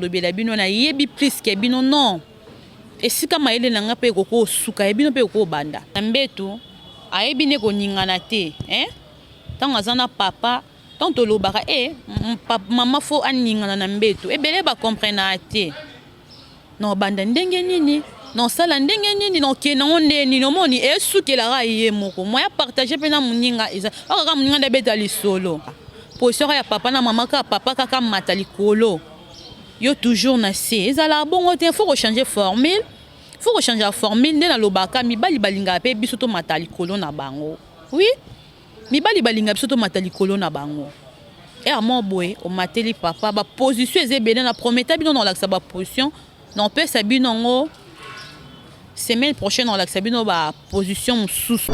Lobela bino na yebi plus que bino non esika mayele na nga pe ekoki kosuka ya bino pe ekoki kobanda. Na mbetu ayebi nde koningana te hein tango aza na papa tango tolobaka eh mama faut aningana na mbetu ebele ba comprenaka te na obanda ndenge nini na osala ndenge nini na okende yango ndenge nini omoni esukela kaka ye moko moyen a partager pe na muninga eza kaka kaka muninga nde abeta lisolo. Position kaka ya papa na maman kaka papa kaka amata likolo yo toujours na se ezalaka bongo te faut ko changer formule faut ko changer formule nde nalobaka mibali balingaka pe biso tomata likolo na bango oui mibali balingaka biso tomata likolo na bango heure moko boye omateli papa ba position eza ebele na prometa bino na kolakisa ba position na kopesa bino yango semaine prochaine na kolakisa bino ba position mosusu.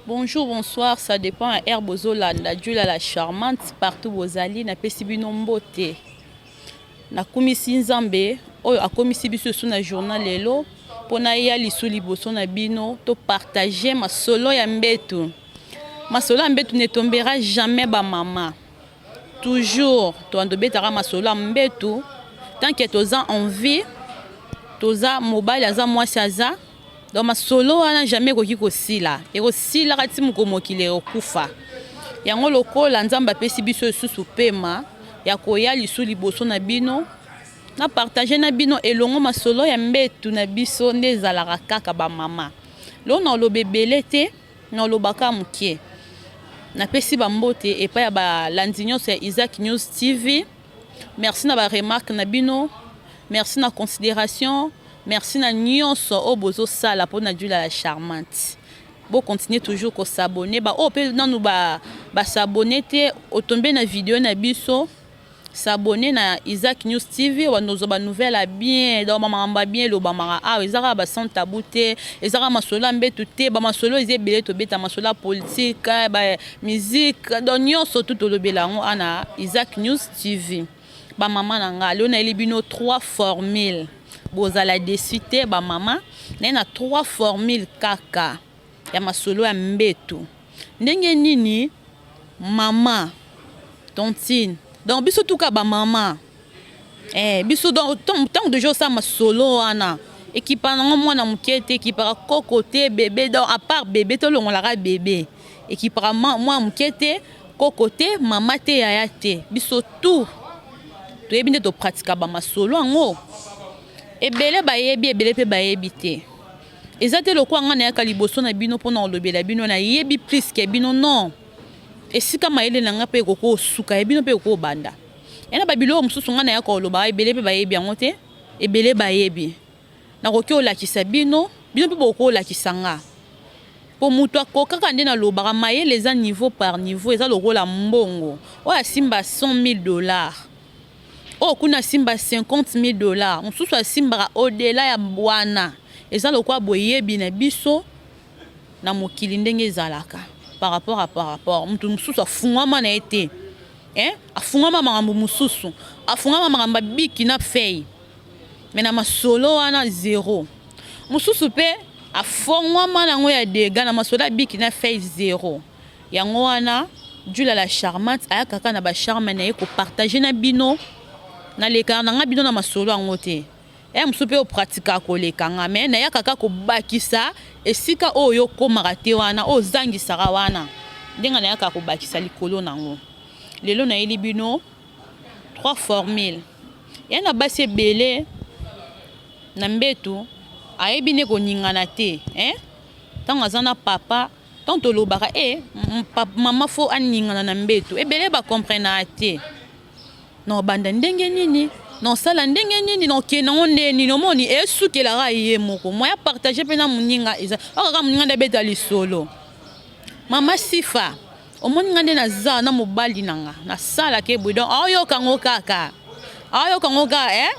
Bonjour, bonsoir, ça dépend ya heure bozolanda Julia la charmante partout bozali napesi bino mbote. Nakumisi Nzambe oyo akomisi biso lisusu na journal lelo mpo naya lisu liboso na bino to partager masolo ya mbetu. Masolo ya mbetu ne tombera jamais ba mama. Toujours tobanda tobetaka masolo ya mbetu tant que toza en vie, toza mobali aza mwasi aza donc masolo wana jamais ekoki kosila, ekosilaka ti mokolo mokili ekokufa. Yango lokola Nzambe apesi biso lisusu pema ya koya lisu liboso na bino na partager na bino elongo masolo ya mbetu na biso nde ezalaka kaka ba mama. Lelo nakoloba ebele te, nakoloba kaka moke. Napesi ba mbote epai ya balandi nyonso ya Isaac News TV. Merci na ba remarques na bino, merci na consideration, merci na nyonso oyo bozosala pona Julia la charmante. Bo continuer toujours ko s'abonner, ba oyo pe nanu ba ba s'abonner te, otombe na video na biso, s'abonner na Isaac News TV, obanda kozwa ba nouvelles ya bien, donc ba makambo ya bien elobamaka awa, eza kaka ba sans tabou te, eza kaka masolo ya mbetu te, ba masolo eza ebele tobeta masolo ya politique, ba musique, donc nyonso tout tolobela yango awa na Isaac News TV. Ba mama na nga, lelo nayeli bino 3 formules, bozala deçu te ba mama, naye na 3 formules kaka ya masolo ya mbetu. Ndenge nini mama, tantine, donc biso tout kaka ba mama eh, biso donc tango dejà osala masolo wana ekipaka nango mwana moke te, ekipaka koko te, bebe donc à part bebe tolongolaka bebe, ekipaka mwana moke te, koko te, mama te, yaya te, biso tout toyebi nde to pratika ba masolo yango. Ebele bayebi, ebele pe bayebi te. Eza te lokola nga nayaka liboso na bino pona kolobela bino nayebi plus que bino non. Esika mayele na nga pe ekoki kosuka ya bino pe ekoki kobanda. Ya na ba biloko mosusu nga nayaka koloba ebele pe bayebi yango te, ebele bayebi. Nakoki kolakisa bino, bino pe bokoki kolakisa nga. Po mutu akokaka nde nalobaka mayele eza niveau par niveau eza lokola mbongo. Oyo asimba 100.000 dollars. Oyo kuna asimba 50.000 dollars, mosusu asimbaka au delà ya wana. Eza lokola boyebi na biso na mokili ndenge ezalaka par rapport à par rapport. Mutu mosusu afungwama na ye te hein, afungwama makambo mosusu, afungwama makambo ya bic na feuille mais na masolo wana zero. Mosusu pe afongwama na yango ya degats na masolo ya bic na feuille zero. Yango wana Julia la charmante ayaka kaka na ba charme na ye ko partager na bino, nalekaka na nga bino na masolo yango te. Heure mosusu pe o pratikaka koleka nga mais nayaka kaka kobakisa esika oyo yo okomaka te wana, oyo ozangisaka wana nde nga nayaka kobakisa likolo na yango. Lelo nayeli bino 3 formules. Eya na basi ebele na mbetu ayebi nde koningana te hein, tango aza na papa Tango tolobaka eh mama faut aningana na mbetu ebele ba comprenaka te na obanda ndenge nini Nasala ndenge nini? Nakende yango nde nini? Omoni, esukelaka ye moko. Moya partage mpe na moninga eza kaka moninga nde abeta lisolo. Mama Sifa, omoni nga nde naza na mobali na nga, nasalaka eboye. Donc aoyoka yango kaka, aoyoka yango kaka, eh?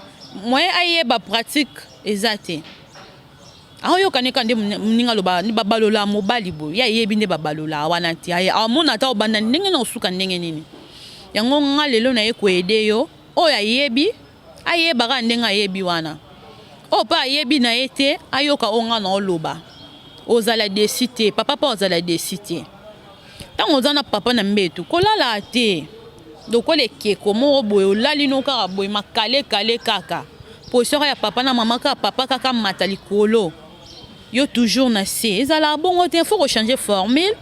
Moyen ayeba pratique eza te. Aoyoka ne kaka nde moninga aloba babalola mobali boye, ye ayebi nde babalola wana te. Amona ata obanda ndenge na osuka ndenge nini. Yango nga lelo naye koaider yo. Oyo ayebi ayeba kaka ndenge ayebi wana, oyo mpe ayebi na ye te ayoka oyo nga na oloba. Ozala déçu te, papa mpe ozala déçu te. Ntango oza na papa na mbetu, kolala te lokola ekeko moko boye, olali no kaka boye makalekale, kaka position ya papa na mama, kaka papa kaka mata likolo, yo toujours na se. Ezalaka bongo te. Faut kochanger formule,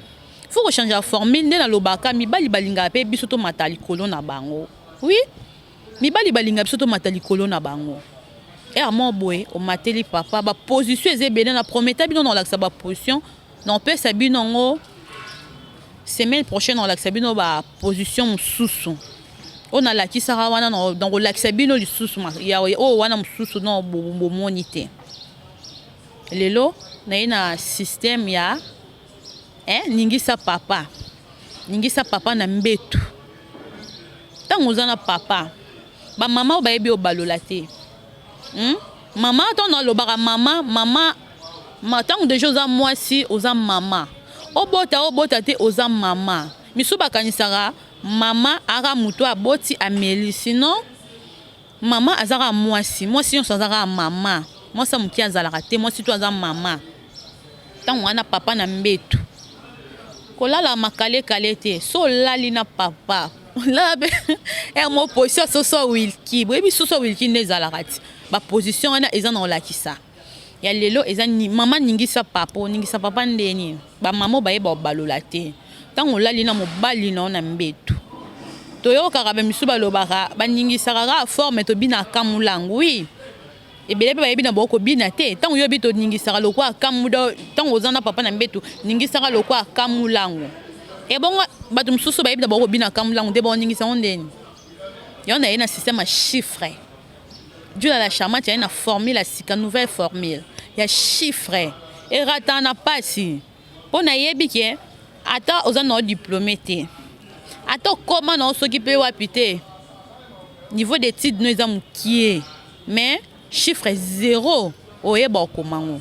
faut kochanger formule. Nde nalobaka, mibali balingaka mpe biso tomata likolo na bango. Oui, mibali balinga biso tomata likolo na bango. Ere moko boye omateli papa, baposition eza ebele. Na prometa bino na olakisa baposition, na opesa bino yango semaine prochaine. Olakisa bino baposition mosusu oyo nalakisaka wana, donc olakisa bino lisusu oyo wana mosusu. No bomoni te, lelo naye na système ya ningisa papa, ningisa papa na mbetu. Ntango oza na papa, bamama oyo bayebi oyo balola te, Mama, ntango nalobaka mama, mama ma, ntango déjà oza mwasi, oza mama, obota obota te, oza mama. Misu bakanisaka mama aka moto aboti ameli. Sinon mama aza kaka mwasi, mwasi nyonso aza kaka mama. Mwasi ya moke azalaka te, mwasi to aza mama. Ntango wana papa na mbetu, kolala makalekale te. So olali na papa, lala mpe ere mo position soso wilki. Boyebi soso wilki nde ezalaka ti baposition wana eza na kolakisa ya lelo. Eza mama ningisa papa, oningisa papa ndeni. Bamama oyo bayeba kobalola te, ntango olali na mobali na yo na mbetu, toyokaka bamisu balobaka baningisaka kaka forme, tobinaka mulangu. Oui, ebele mpe bayebi na bango kobina te. Ntango yoyebi toningisaka lokwa kamuda, ntango oza na papa na mbetu, ningisaka lokwa kamulangu. Ebongo bato mosusu bayebi na bango kobina kamulangu te, banoningisa yango ndeni? Yango na ye na système ya chiffre. Djula la Charmante aye na formule ya sika, nouvelle formule ya chiffre. Erataka na pasi mpo nayebi ke ata oza na diplôme te, ata okóma na soki mpe wapi te, niveau d'étude no eza mokie, mais chiffre 0 oyeba okoma ngo,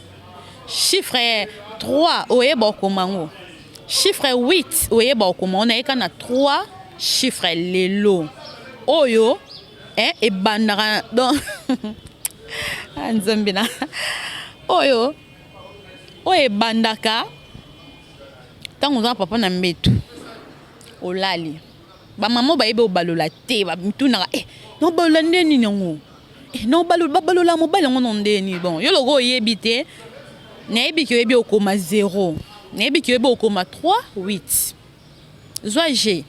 chiffre 3 oyeba okoma ngo, chiffre 8 oyeba okoma ngo. Nayeka na 3 chiffre lelo oyo ebandaka. Donc Nzambe na oyo oyo ebandaka ntango oza na papa na mbetu, olali. Bamama bayebi obalola te, bamitunaka nobalola nde nini yango, babalola mobali yango no nde nini? Bon, yo loko oyebi te, nayebi ke oyebi okoma 0, nayebi ke oyebi okoma 3 8. Zwa g.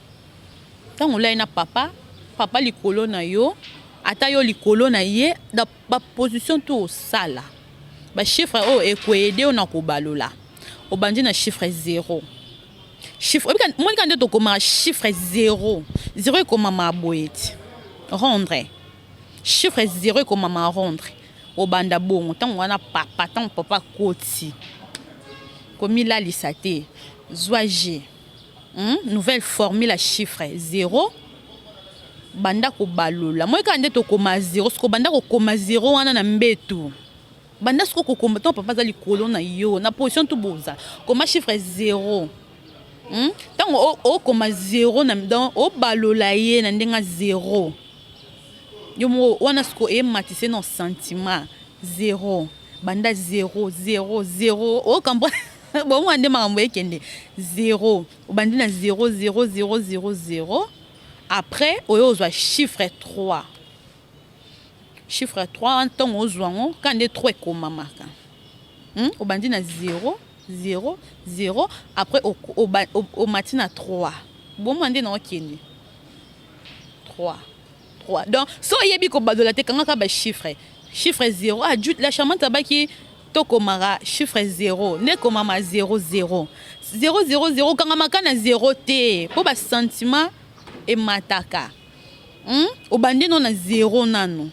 Ntango olali na papa, papa likolo na yo, ata yo likolo na ye, baposition to osala bachiffre oyo ekoaider yo na kobalola. Obandi na chiffre 0. Chiffre monika nde tokomaka chiffre 0. 0 ekomama boye ti rondre. Chiffre 0 ekomama rondre. Obanda bongo. Ntango wana papa, ntango papa akoti, komilalisa te, zwa g, Nouvelle formule ya chiffre 0. Banda kobalola moi kaka nde tokoma 0. Siko banda kokoma 0 wana na mbetu, banda siko kokoma ntango papa aza likolo na yo, na position to boza, koma chiffre 0, Ntango okoma 0 na, donc obalola ye na ndenge ya 0 yo moko wana, siko ematise na sentiment 0. Banda 0 0 0, okambo bongo nde makambo ekende. 0, obandi na 0 0 0 0 0. Après oyo ozwa chiffre 3. Chiffre 3, ntango ozwa yango ka nde 3 ekomamaka, Obandi na 0 0 0, après omati na 3. Bomwa nde na okende 3 3. Donc so oyebi kobalola te, kangaka bachiffre. Chiffre 0, ah, la Charmante abaki tokomaka chiffre 0 nde ekomama 0 0 0 0 0. Okangamaka na 0 te mpo basentiment emataka. Obandi no na 0 nano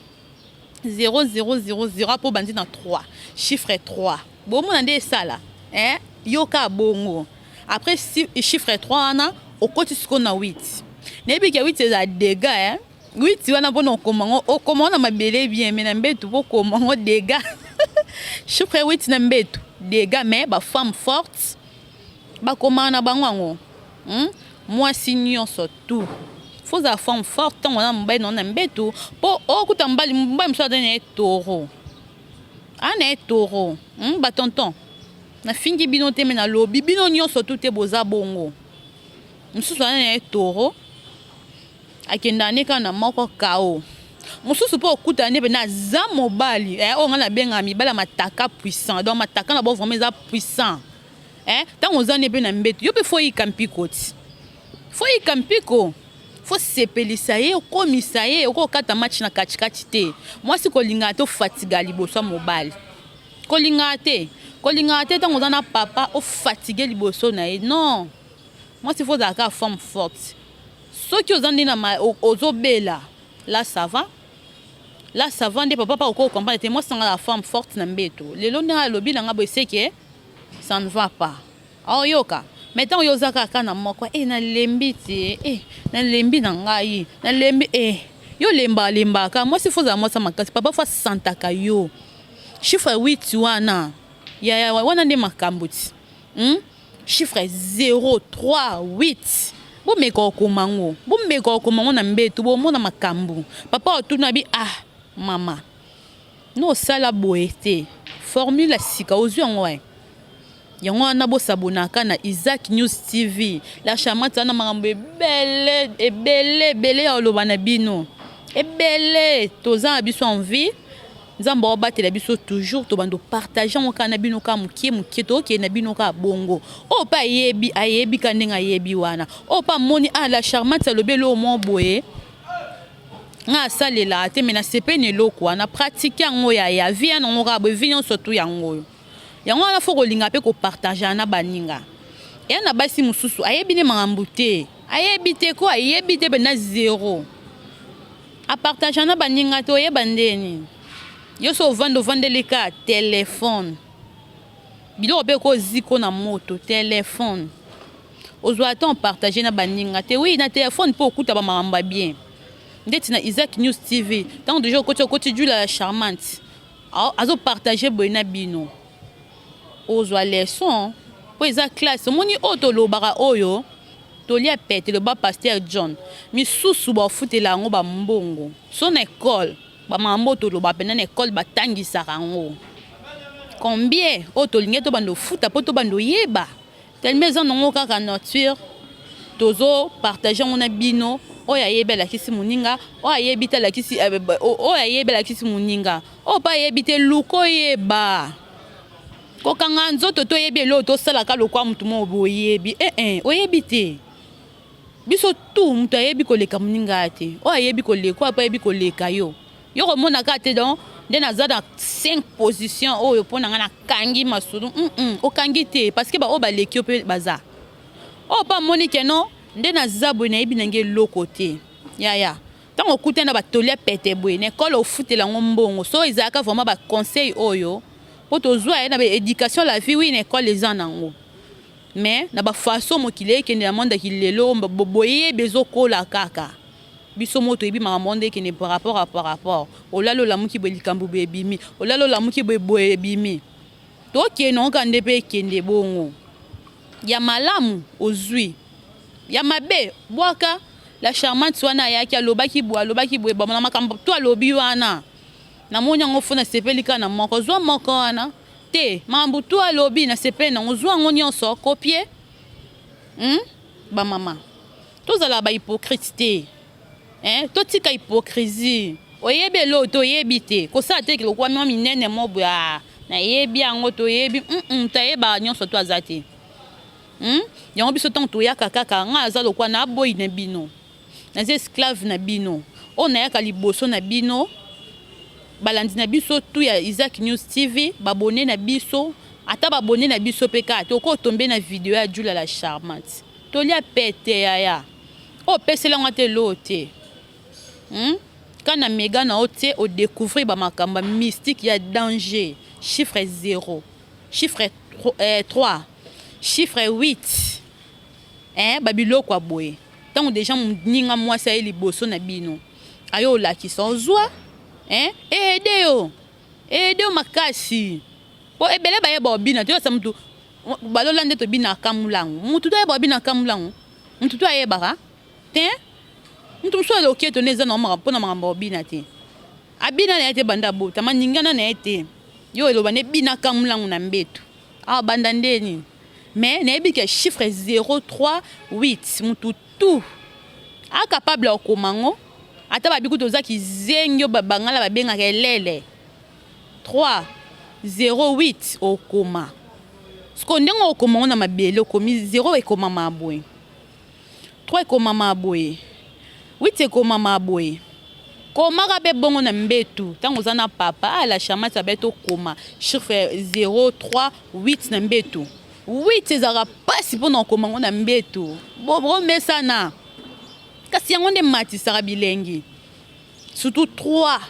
0 0 0 0 apo obandi na 3, chiffre 3. Bomona nde esala, eh? Yoka bongo. Après chiffre 3 wana, okoti sikoyo na 8. Nayebi ke 8 eza dégâts, eh? 8 wana, mpona okoma ngo, okoma ngo na mabele bien, mais na mbetu mpo okoma ngo, dégâts. Chiffre 8 na mbetu, dégâts. Mais bafemme forte bakomaka na bango yango, Mwasi nyonso tout faut ozala femme forte ntango wana mobali na na mbetu, mpo okuta mobali, mobali mosusu aza na ye taureau, aa na ye taureau, Batonton, nafingi bino te, mais nalobi bino nyonso tu te boza bongo. Mosusu aza na ye taureau, akendaka ne kaka na moko kao. Mosusu mpo okutana nde mpena aza mobali, eh, oyo ngai nabengaka mibali ya mataka puissant. Donc mataka na bo vraiment eza puissant, eh. Ntango oza ne mpe na mbeto, yo mpe faut yika mpiko ti, faut yika mpiko, faut sepelisa ye, okomisa ye. Okokata match na katikati te. Mwasi kolingaka te ofatiga liboso ya mobali, kolingaka te, kolingaka te ntango oza na papa ofatigue liboso na ye, non. Mwasi faut ozala kaka femme forte. Soki oza nde na ozobela, là ça va, là ça va. Nde papa pa oko comprendre te, mwasi nanga la femme forte na mbeto lelo, ndenge alobi nanga boye, seke ça ne va pas, aoyoka. Mais ntango yo oza kaka na moko, e nalembi te, e nalembi na ngai, nalembi, e yo lemba lembaka. Mwasi faut ozala mwasi makasi. Papa faut asantaka yo. Chiffre 8 wana ya wana nde makambo ti, Chiffre 0 3 8, bomeka okoma ngo, bomeka okoma ngo na mbeto, bomona makambo. Papa otuna bi: "Ah mama, no osala boye te, formule ya sika ozwi yango wa." Yango wana bosabonaka na Isaac News TV. La Charmante wana, makambo ebele ebele ebele ya koloba na bino, ebele. Toza na biso en vie, Nzambe aobatela biso toujours. Tobanda opartage yango kaka na bino, kaka mokie mokie, tokokende na bino kaka bongo. Oyo mpe ayebi, ayebi ka ndenge ayebi wana. Oyo mpe amoni: "Ah, la Charmante alobi eloko moko boye, nga asalelaka te, mais nasepeli na eloko wana, pratique yango." Yaya, vie ya nango kaka boye, vie nyonso tu yango oyo. Yango wana faut kolinga mpe kopartage na baninga. Eya na basi mosusu ayebi nde makambo te, ayebi te ko, ayebi te mpenza zéro, apartage na baninga te. Oyeba ndeni yo so ovanda, ovandeli ka telefone, biloko mpe koziko na moto, telefone, ozwa ata opartage na baninga te. Oui, na telefone mpo okuta bamakambo ya bien ndeti na Isaac News TV. Ntango deja okoti, okoti Jula ya Charmante azopartage boye na bino, ozwa leçon mpo eza classe. Omoni oyo tolobaka, oyo tolia pete, loba pasteur John, misusu bafutela yango bambongo so na ekole. Bamakambo oyo toloba mpena na ekole batangisaka yango combien? Oyo tolingi tobanda ofuta mpo tobanda oyeba tellement eza nango kaka nature. Tozopartage yango na bino. Oyo ayebi alakisi moninga, oyo ayebi te alakisi, oyo ayebi alakisi moninga, oyo mpe ayebi te, luka oyeba. Kokanga nzoto, toyebi eloko tosalaka lokwa motu moko boyebi, ee oyebi te. Biso tu moto ayebi koleka moninga te. Oyo ayebi koleka, oyo mpe ayebi koleka yo, yo komona kaka te. Donc nde naza na 5 position oyo mpo na ngai nakangi masolo. Okangi te, parce que baoyo baleki yo mpe baza. Oyo mpe amoni ke non, nde naza boye, nayebi nange eloko te. Yaya, ntango okutani na batolia pete boye na ekole, ofutela yango mbongo. So ezalaka vraiment baconseil oyo mpo tozwa ye na baéducation la vie. Oui, na ekole eza nango, mais na bafaçon mokili ekende na mondaki lelo, boyebi ezokola kaka. Biso mo toyebi makambo nde ekende par rapport à par rapport. Olali, olamuki boye, likambo boye ebimi. Olali, olamuki boye, boye ebimi. Tokende ngo kaka nde mpe ekende bongo. Ya malamu ozwi, ya mabe bwaka. La Charmante wana ayaki, alobaki boye, alobaki boye, bamona makambo to alobi wana, namoni yango faut nasepeli kaka na moko. Zwa moko wana te, makambo to alobi nasepeli nango, zwa yango nyonso, copie, Bamama, tozala bahypocrite te, eh? Totika hypocrisie. Oyebi eloko te, oyebi te, kosala te lokwa mwa minene mo boye: "Ah, nayebi yango." Toyebi tayebaka nyonso to aza te, Yango biso ntango toyaka kaka, ngai aza lokwa naboyi na bino, naza esclave na bino. Oyo nayaka liboso na bino, balandi na biso tu ya Isaac News TV, babone na biso, ata babone na biso mpe kaka te, okotombe na video ya Jula la Charmante, tolia pete. Yaya, oyo opeseli yango te, eloo te. Ka na mega na yo te, odécouvrir bamakambo ya mystique ya danger. Chiffre 0, chiffre 3, chiffre 8, eh, babiloko ya boye. Ntango déjà moninga mwasi aye liboso na bino, aye olakisa, ozwa, eh, eaider yo, eaider yo makasi, po ebele bayeba obina te. Osa mutu balola nde tobinaka mulangu, mutu to ayeba obinaka mulangu, mutu to ayebaka te. Mutu mosusu aloki ete eza na mpona makambo obina te, abina na ye te, banda botama ningana na ye te. Yo eloba nde binaka mulangu na mbeto awa, banda ndeni. Mais nayebi ke chiffre 0, 3, 8, mutu tout acapable ya kokoma ngo. Ata babi kutu oza kizengi, oyo bangala babengaka elele, 3, 0, 8 okoma. Siko ndenge okoma ngo na mabele, okomi 0 ekomama boye, 3 ekomama boye, 8 ekomama boye. Komaka mpe bongo na mbetu ntango oza na papa. Ah, la charmante abe tokoma chiffre 0, 3, 8 na mbetu. 8 ezalaka mpasi mpona kokoma ngo na mbetu, bomesana, kasi yango nde matisaka bilengi, surtout 3,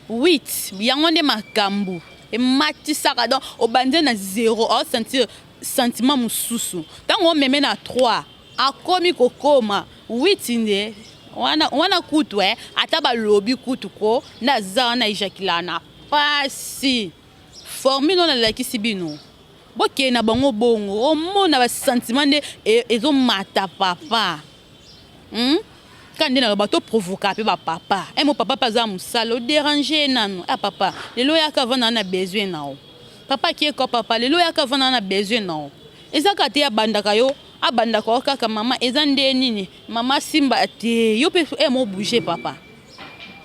8, yango nde makambo ematisaka. Donc obandi na 0, aosentir sentiment mosusu. Ntango omeme na 3, akomi kokoma 8 nde wana, wana kutu, eh, ata balobi kutu ko nde aza wana ejakila na pasi. Formule wana nalakisi bino, bokende na bango bongo, omona basentiment nde ezomata papa, Ka nde naloba, toprovoka mpe bapapa. E mo papa mpe aza mosala, odéranger nanu. Ah papa, lelo oyaka vanda na besoin na yo. Papa akieka, papa lelo oyaka vanda na besoin na yo. Eza kaka te abandaka yo, abandaka yo kaka mama. Eza nde nini, mama simba te, yo mpe e mo bouge papa.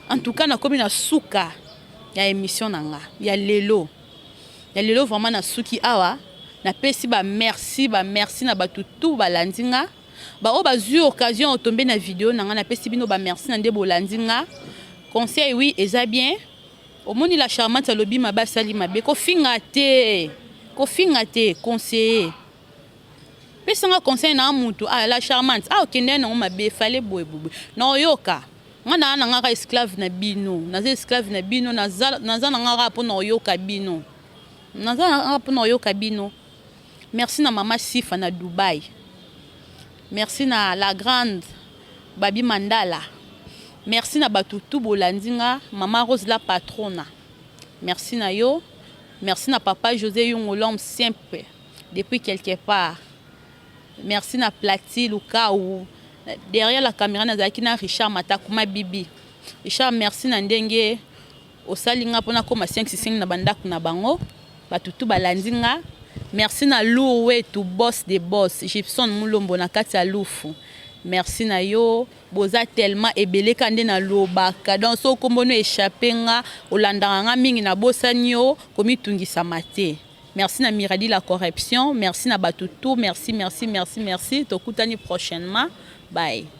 En tout cas, nakomi na suka ya émission na nga ya lelo, ya lelo. Vraiment nasuki awa. Napesi bamerci, bamerci na bato tu balandi nga, baoyo bazwi occasion otombe na video na nga. Napesi bino bamerci na nde bolandi nga. Conseil, oui, eza bien. Omoni la charmante alobi mabe, asali mabe, kofinga te, kofinga te, conseiller, pesanga conseil na mutu. Ah la charmante, ah okende nango mabe, efale boye boye. Na oyoka nga na ngaka esclave na bino, naza esclave na bino, naza na ngaka mpona oyoka bino, naza na ngaka mpona oyoka bino. Merci na mama Sifa na Dubai, merci na la grande Babi Mandala, merci na bato tu bolandi nga. Mama Rose la patrona, merci na yo. Merci na papa José Yungo, l'homme simple depuis quelque part. Merci na Plati Lukau derrière la caméra. Nazalaki na Richard Matakuma Bibi. Richard, merci na ndenge osali nga mpona koma 5 na bandako na bango. Bato tu balandi nga, merci na Lour wetu, boss de boss, Gibson Mulombo na kati ya Lufu, merci na yo. Boza tellement ebele, ka nde nalobaka. Donc so okombono échappe nga, olandaka nga mingi, nabosani yo, komitungisama te. Merci na Miradi la corruption, merci na bato tout. Merci, merci, merci, merci. Tokutani prochainement, bye.